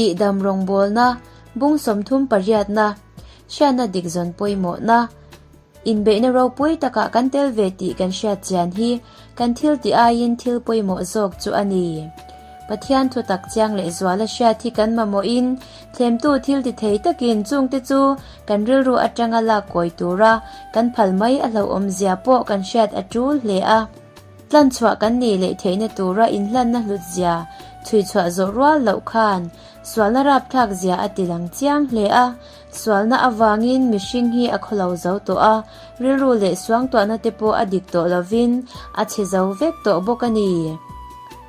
Tihdam rawngbawlna, bung 30 pariatna, hriatna dik zawn pawimawhna, inbeihna ropui takah kan tel ve tih kan hriat chian hi kan thil tih aiin thil pawimawh zawk chu a ni. Pathian thutak chiang leh zuala hriat hi kan mamawhin thlemtu thil ti thei takin chungte chu kan rilru atanga lak kawi tura kan phal mai a hlauhawmzia pawh kan hriat a tul hle a. Tlanchhuah kan nih leh theihna tura inhlanna hlutzia chhuichhuah zawh rual loh khan sualna rapthlak zia a ti lang chiang hle a. Sualna avangin mihring hi a khawlo zo tawh a, rilru leh suangtuahna te pawh a dik tawh lovin a chhe zo vek tawh bawk a ni.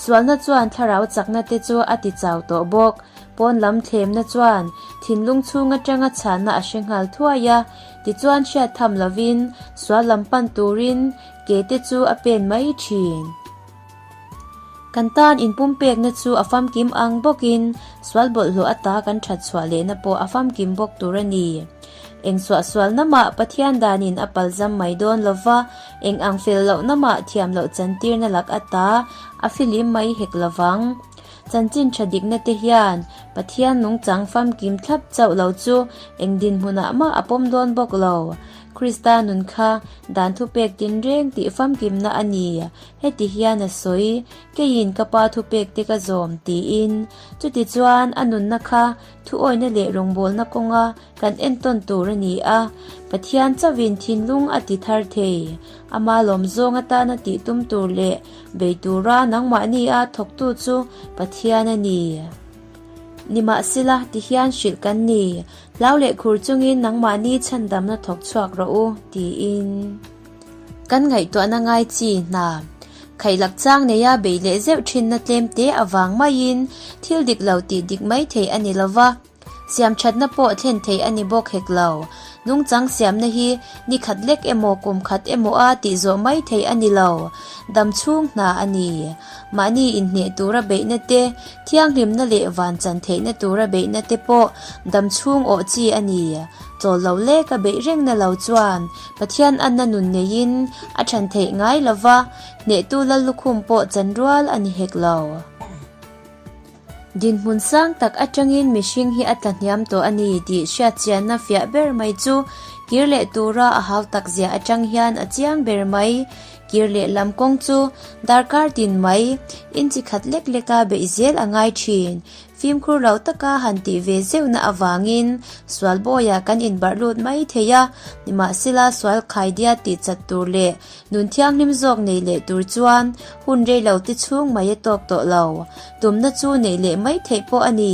Sualna chuan thlarau chakna te chu a ti chau tawh bawk. Pawn lam thlemna chuan thinlung chhung atanga chhanna a hre nghal thuai a, tichuan hriat tham lovin sual lam pan turin Ke te chu a pen mai thin. Kan tan inpumpekna chu a famkim ang bawkin sual bawlhhlawh ata kan that chhuah lehna pawh a famkim bawk tur a ni. Eng suahsualna mah Pathian danin a palzam mai dawn lova, eng ang fel lohna mah thiam loh chantirna lak ata a filim mai hek lovang. Chanchin tha dikna te hian Pathian nungchang famkim thlap chauh lo chu eng dinhmunah mah a pawm dawn bawk lo. Krista nun kha dan thupek tinreng tih famkimna a ni, heti hian a sawi, Keiin ka Pa thupek te ka zawm, tiin. Chutichuan, a nunna kha thuawihna leh rawngbawlna kawnga kan entawn tur a ni a, Pathian chauhin thinlung a ti thar thei. Ama lawmzawng atana tih tum tur leh bei tura nangmahni a thawktu chu Pathian a ni. Nimahsela, tihian hrilh kan ni, Hlau leh khur chungin nangmahni chhandamna thawk chhuak rawh u, tiin. Kan ngaihtuahna ngai chi hna khaihlak chang neia bei leh zeuh thinna tlem te avang maiin thil dik lo tih dik mai thei a ni lova, siam thatna pawh thlen thei a ni bawk hek lo. Nungchang siamna hi ni khat lek emaw kum khat emaw a tih zawh mai thei a ni lo, dam chhung hna a ni. Mahni inhneh tura beihna te, Thianghlimna leh van chan theihna tura beihna te pawh dam chhung awh chi a ni. Chawl lo lek a beih rengna lo chuan Pathian anna nun neiin a than theih ngai lo va, hnehtu lal lukhum pawh chan rual a ni hek lo. Dinhmun sang tak atangin mihring hi a tla hniam tawh a ni tih hriatchianna fiah ber mai chu kir leh tura a hau tak zia atang hian a chiang ber mai. Kir leh lam kawng chu darkar tin mai inchi khat lek leka beih zel a ngai thin. Fimkhur lo taka han tih ve zeuhna avangin sual bawiah kan inbarh lut mai thei a, nimahsela sual khaidia tih chat tur leh nun thianghlim zawk nei leh tur chuan hun rei lo te chhung mai a tawk tawh lo. Tumna chu neih leh mai theih pawh a ni.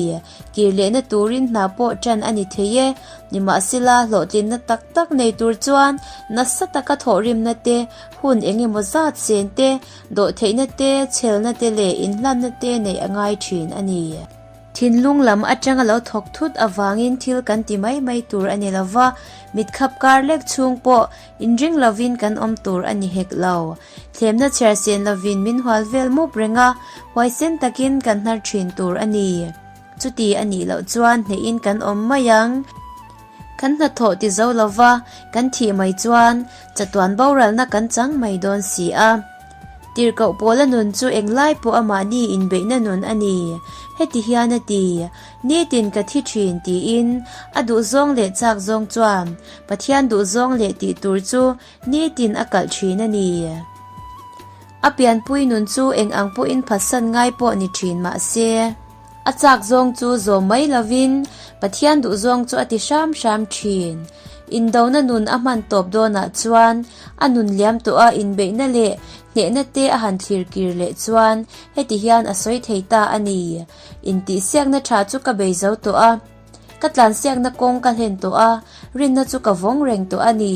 Kir lehna turin hna pawh tan a ni thei e. Nimahsela, hlawhtlinna tak tak nei tur chuan nasa taka thawhrimna te, hun eng emaw zat sen te, dawhtheihna te, chhelna te leh inhlanna te neih a ngai thin a ni. Thinlung lam atanga lo thawk thut avangin thil kan ti mai mai tur a ni lova, mitkhap kar lek chhung pawh inring lovin kan awm tur a ni hek lo. Thlemna chhiar sen lovin min hual vel mup reng a, huaisen takin kan hnar thin tur a ni. Chuti a nih loh chuan hnehin kan awm mai ang. Kan hnathawh ti zo lova kan thih mai chuan chatuan boralna kan chang mai dawn si a. Tirhkoh pawla nun chu englai pawh a mahni inbeihna nun a ni. Heti hian a ti, Nitin ka thi thin tiin a duhzawng leh chak zawng chuan Pathian duhzawng leh tih tur chu Nitin a kalh thin a ni. A pianpui nun chu eng ang pawhin phatsan ngai pawh ni thin mah se, a chak zawng chu zawm mai lovin Pathian duh zawng chu a ti hram hram thin. Indona nun a hman tawp dawnah chuan a nun liam tawh a inbeihna leh hnehna te a han thlir kir leh chuan heti hian a sawi thei ta a ni, Intihsiakna tha chu ka bei zo tawh a. Ka tlansiakna kawng ka hlen tawh a, rinna chu ka vawng reng tawh a ni.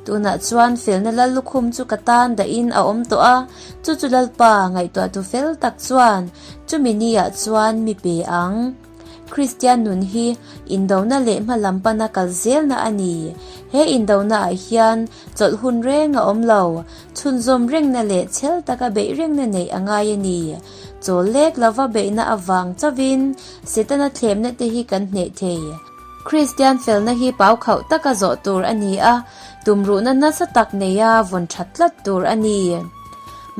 Tunah chuan felna lal lukhum chu ka tan dahin a awm tawh a, chu chu Lalpa ngaihtuahtu fel tak chuan chumi niah chuan mi pe ang. Kristian nun hi indona leh hma lam pana kal zelna a ni. He indonaah hian chawlh hun reng a awm lo, chhunzawm rengna leh chhel taka beih rengna neih a ngai a ni. Chawl lek lova beihna avang chauhin Setana thlemna te hi kan hneh thei. Kristian felna hi pau khauh taka zawh tur a ni a, tumruhna nasa tak neia vawn that tlat tur a ni.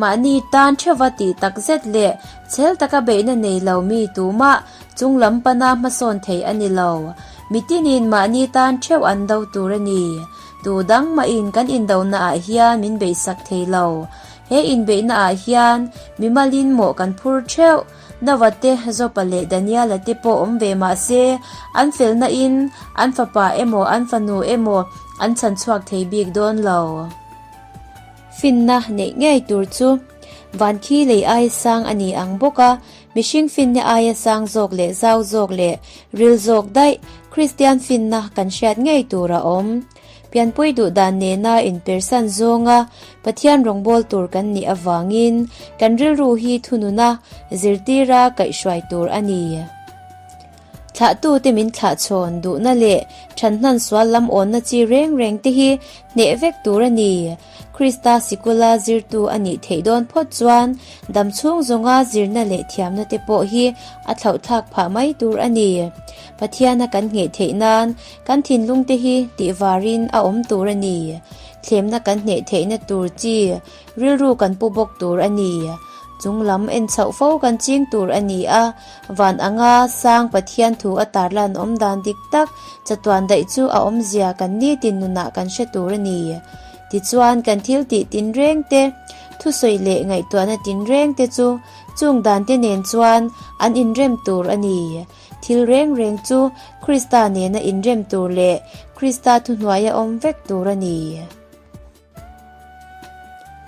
Mahni tan theuha tih tak zet leh chhel taka beihna nei lo mi tumah chung lam pana hmasawn thei a ni lo. Mitinin mahni tan theuh an do tur a ni. Tu dang mahin kan indonaah hian min beihsak thei lo. He inbeihnaah hian mimalin mawh kan phur theuh. Nova te, Jopa leh Daniela te pawh awm ve mah se, an felna in an fapa emaw an fanu emaw an chhan chhuak thei bik dawn lo. Finna neih ngei tur chu van khi lei aia sang a ni ang bawk a, mihring finna aia sang zawk leh zau zawk leh ril zawk daih Kristian finna kan hriat ngei tur a awm. Pianpui duh dan nena inpersan zawnga Pathian rawngbâwl tur kan nih avangin kan rilru hi thununa zirtira kaihhruai tur a ni. Thlahtute min thlahchhawn duhna leh ṭhanhnan sual lam awnna chi reng reng te hi hneh vek tur a ni. Krista sikula zirtu a nih theih dawn phawt chuan dam chhung zawnga zirna leh thiamna te pawh hi a thlauhthlak phah mai tur a ni. Pathiana kan ngheh theih nan Kan thinlung te hi tihvarin a awm tur a ni. Thlemna kan hneh theihna tur chi rilru kan pu bawk tur a ni. Chung lam en chhoh fo kan ching tur a ni a, van anga sang Pathian thu a tarlan awm dan dik tak chatuan daih chu a awmzia kan nitin nunah kan hre tur a ni. Tichuan kan thil tih tinreng te, thusawi leh ngaihtuahna tinreng te chu chung dan te nen chuan an inrem tur a ni. Thil reng reng chu Krista nena inrem tur leh Krista thuhnuaia awm vek tur a ni.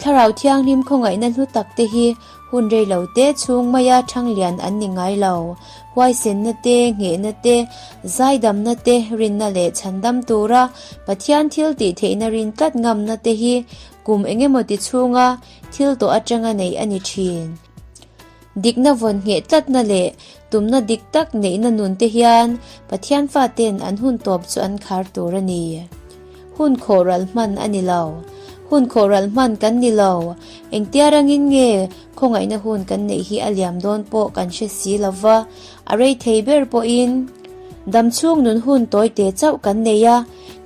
Thlarau Thianghlim khawngaihna hlu tak te hi hun rei lo te chhung maia ṭhanglian an ni ngai lo. Huaisenna te, nghehna te, zaidamna te, rinna leh chhandam tura Pathian thil tih theihna rin tlat ngamna te hi kum engemaw ti chhunga thil tawh aṭanga neih a ni ṭhin. Dikna vawn ngheh tlatna leh tumna dik tak neihna nun te hian Pathian faten an hun tawp chu an khar tur a ni. Hun khawhral hman a ni lo. Hun khawhral hman kan ni lo. Engtia rangin nge khawngaihna hun kan neih hi a liam dawn pawh kan hre si lo va, a rei thei ber pawhin damchhung nun hun tawite chauh kan nei a,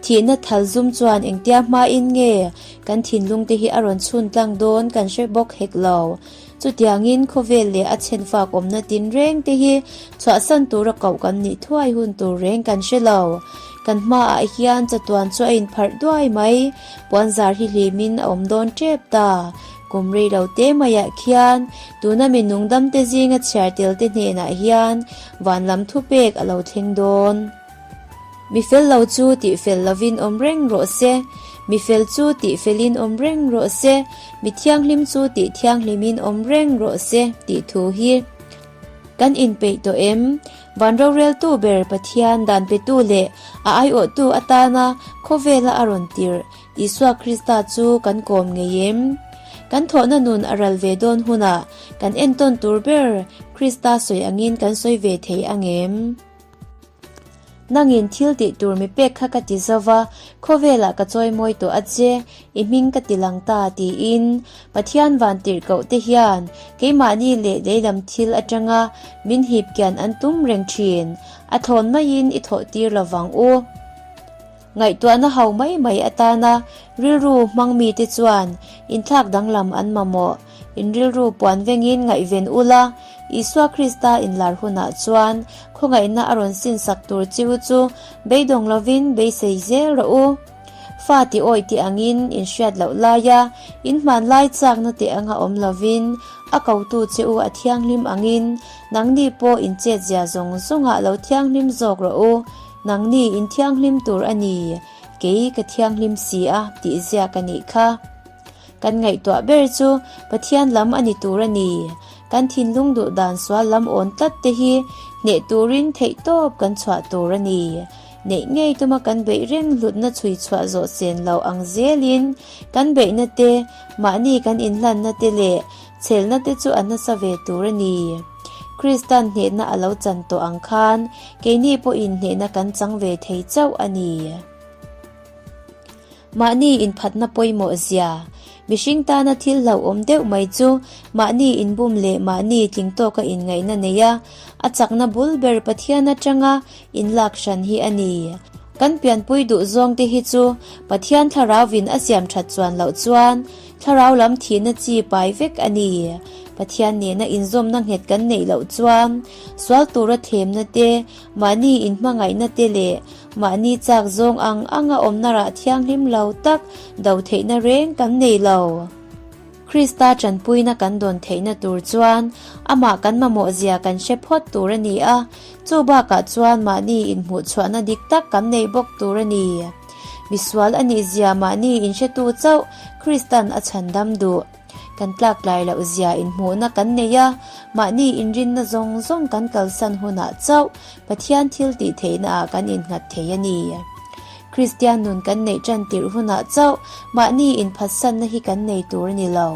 thihna thal zum chuan engtia hmain nge kan thinlung te hi a rawn chhun tlang dawn kan hre bawk hek lo. Chutiangin khawvel leh a chhenfak awmna tinreng te hi chhuahsan tura koh kan nih thuai hun tur reng kan hre lo. Kan hmaah hian chatuan chu a inpharh duai mai, puanzar hi hlimin a awm dawn tep ta. Kum rei lo te maiah khian tuna mi nungdam te zinga chhiar tel te hnenah hian van lam thupek a lo thleng dawn. Mi fel lo chu tih fel lovin awm reng rawh se, mi fel chu tih felin awm reng rawh se, mi thianghlim chu tih thianghlimin awm reng rawh se tih thu hi kan inpeih tawh em? Van roreltu ber Pathian dan petu leh a aiawhtu atana khawvela a rawn tirh Isua Krista chu kan kawm ngei em? Kan thawhna nun a ral ve dawn hunah kan entawn tur ber Krista sawi angin kan sawi ve thei ang em? Nangin thil tih tur mi pek kha ka ti zo va, khawvelah ka chawi mawi tawh a che, i hming ka ti lang ta tiin Pathian van tirhkoh te hian keimahni leh leilam thil atanga min hip kian an tum reng thin, a thlawn maiin i thawh tir lo vang u. Ngaihtuahna ho mai mai atana rilru hmang mite chuan inthlak danglam an mamawh. In rilru puan vengin ngaihven ula, Isua Krista inlar hunah chuan khawngaihna a rawn sinsak tur chi u chu beidawng lovin beisei zel rawh u. Fa ti awih tih angin in hriat loh laia in hmanlai chakna teh anga awm lovin a kotu che u a thianghlim angin nangni pawh in chetzia zawng zawngah lo thianghlim zawk rawh u. Nangni in thianghlim tur a ni, kei ka thianghlim si a tih ziak a nih kha. Kan ngaihtuah ber chu Pathian lam a ni tur a ni. Kan thinlung duh dan sual lam awn tlat te hi hneh turin theihtawp kan chhuah tur a ni. Neih ngei tuma kan beih reng hlutna chhui chhuah zawh sen lo ang zelin kan beihna te, mahni kan inhlanna te leh chhelna te chu a nasa ve tur a ni. Kristan hnehna a lo chan tawh ang khan keini pawhin hnehna kan chang ve thei chauh a ni. Mahni inphatna pawimawh zia. Mihring tana thil hlauhawm deuh mai chu mahni inbum leh mahni tling tawka inngaihna nei a, a chakna bul ber Pathian atanga inlak hran hi a ni. Kan pianpui duh zawng te hi chu Pathian Thlarauvin a siam that chuan loh chuan Thlarau lam thihna chi pai vek a ni. Pathian nena inzawmna nghet kan neih loh chuan sual tura thlemna te, mahni inhmangaihna te leh mahni chak zawng ang anga awmna rah thianghlim lo tak do theihna reng kan nei lo. Krista tanpuina kan dawn theihna tur chuan amah kan mamawh zia kan hre phawt tur a ni a, chu bakah chuan mahni inhmuhchhuahna dik tak kan nei bawk tur a ni. Misual a nih zia mahni inhretu chauh Kristan a chhandam duh. Kan tlaktlai loh zia inhmuhna kan nei a, mahni inrinna zawng zawng kan kalsan hunah chauh Pathian thil tih theihnaah kan innghat thei a ni. Kristian nun kan neih tan tirh hunah chauh mahni inphatsanna hi kan nei tur a ni lo.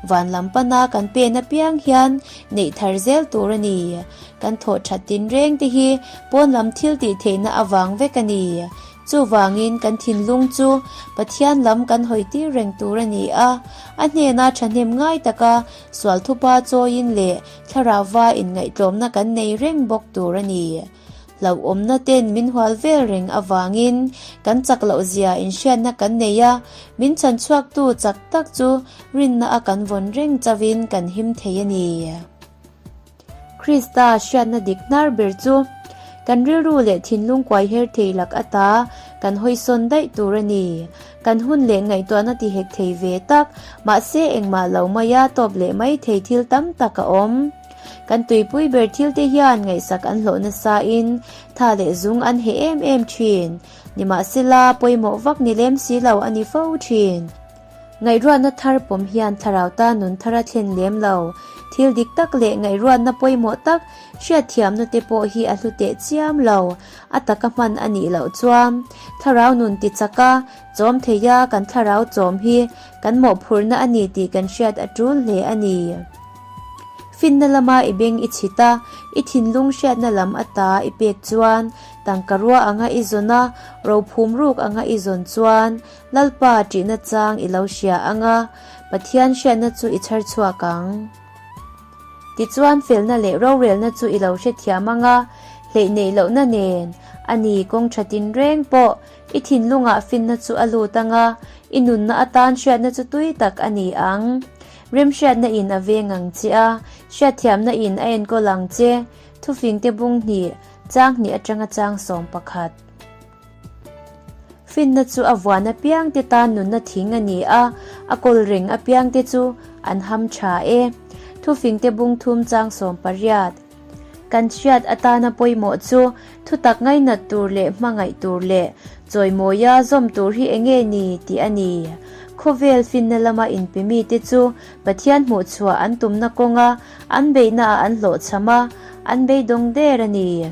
Van lam pana kan pen apiang hian neih thar zel tur a ni. Kan thawh that tinreng te hi pawn lam thil tih theihna avang vek a ni. Chuvangin kan thinlung chu Pathian lam kan hawi tir reng tur a ni a, a hnena thahnem ngai taka sual thupa chawiin leh thlarauva inngaihtlawmna kan nei reng bawk tur a ni. Hlauhawmna ten min hual vel reng avangin kan chak loh zia inhriatna kan nei a, min chhan chhuaktu chak tak chu rinna a kan vawn reng chauhin kan him thei a ni. Krista hriatna dik hnar ber chu kan rilru leh thinlung kuai her thei lak ata kan hawisawn daih tur a ni. Kan hun leh ngaihtuahna ti hek thei ve tak, mahse engmah lo maia tawp leh mai thei thil tam tak a awm. Kan tuipui ber thil te hian ngaihsak an hlawh nasa in tha leh zung an heh em em thin. Nimahsela, pawimawh vak ni lem si lo a ni fo thin. Ngaihruatna thar pawm hian thlarau ta nun thar a thlen lem lo. Thil dik tak leh ngaihruatna pawimawh tak hriatthiamna te pawh hi a hlu teh chiam lo. A taka hman a nih loh chuan thlarau nun ti chak a, chawm thei a kan thlarau chawm hi kan mawhphurhna a ni tih kan hriat a tul hle a ni. Finna lama i beng i chhit a, i thinlung hriatna lam ata i pek chuan tangka rua anga i zawn a, rophum ruk anga i zawn chuan Lalpa ṭihna chang i lo hria ang a, Pathian hriatna chu i chhar chhuak ang. Tichuan felna leh rorelna chu i lo hrethiam ang a, hleih neih lohna nen a ni kawng ṭha tinreng pawh i thinlungah finna chu a lut ang a, i nunna atan hriatna chu tui tak a ni ang. Remhriatna in a veng ang che a, hriatthiamna in a enkawl ang che, Thufingte bung hnih, chang hnih atanga chang 11. Finna chu a vuan apiangte tan nunna thing a ni a, a kawl reng apiangte chu an ham tha e. Thufingte bung thum chang 18. Kan hriat atana pawimawh chu thutak ngainat tur leh hmangaih tur leh chawimawia zawm tur hi enge ni tih a ni. Khawvel finna lama inpe mite chu Pathian hmuhchhuah an tumna kawnga an beihnaah an hlawhchham a, an beidawng der a ni.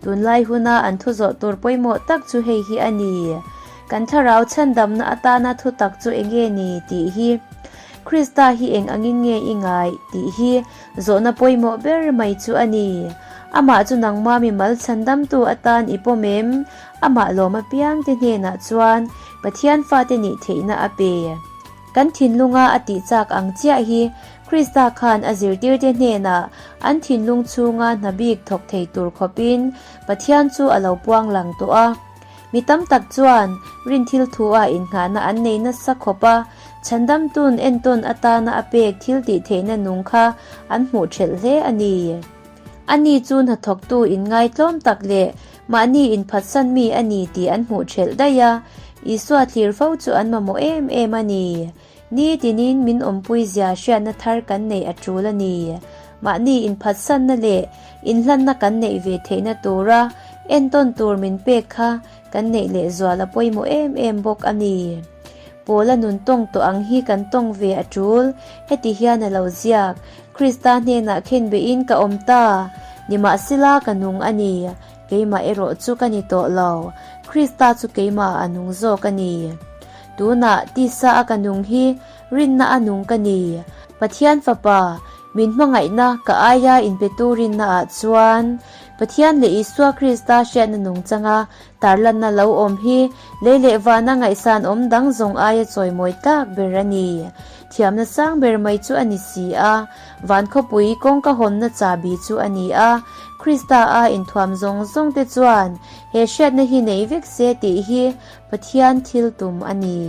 Tunlai huna an thu zawh tur pawimawh tak chu hei hi a ni, Kan thlarau chhandamna atana thutak chu enge ni tih hi. Krista hi eng angin nge i ngaih tih hi zawhna pawimawh ber mai chu a ni. Amah chu nangma mimal chhandamtu atan i pawm em? Amah lawm apiangte hnenah chuan Pathian fate nih theihna a pe. Kan thinlunga a tih chak ang chiah hi Krista khan a zirtirte hnenah an thinlung chhunga hna bik thawk thei tur khawpin Pathian chu a lo puang lang tawh a. Mi tam tak chuan rin thil thu-ah innghahna an nei nasa khawp a, chhandamtun entawn atana a pek thil tih theihna nung kha an hmuh ṭhelh hle a ni. Ani chu hnathawktu inngaitlawm tak leh mahni inphatsan mi a ni tih an hmuh ṭhelh daih a, Isua thlir fo chu an mamawh em em a ni. Ni tinin min awmpui zia hriatna thar kan neih a ṭul a ni. Mahni inphatsanna leh inhlanna kan neih ve theihna tura entawn tur min pek kha kan neih lehzual a pawimawh em em bawk a ni. Paula nun tawng tawh ang hi kan tawng ve a ṭul, heti hian a lo ziak, Krista hnenah khenbehin ka awm ta, nimahsela ka nung a ni, keimah erawh chu ka ni tawh lo, Krista chu keimah a nung zawk a ni. Tunah tisa a ka nung hi rinna a nung ka ni. Pathian Fapa, min hmangaihna ka aia inpetu rinna ah chuan Pathian leh Isua Krista hriatna nung changa tarlanna lo awm hi lei leh vana ngaihsan awm dang zawng aia chawimawi tlak ber a ni. Thiamna sang ber mai chu a ni si a, van khawpui kawngka hawnna chahbi chu a ni a. Krista a inthuam zawng zawng te chuan he hriatna hi nei vek se tih hi Pathian thil tum a ni.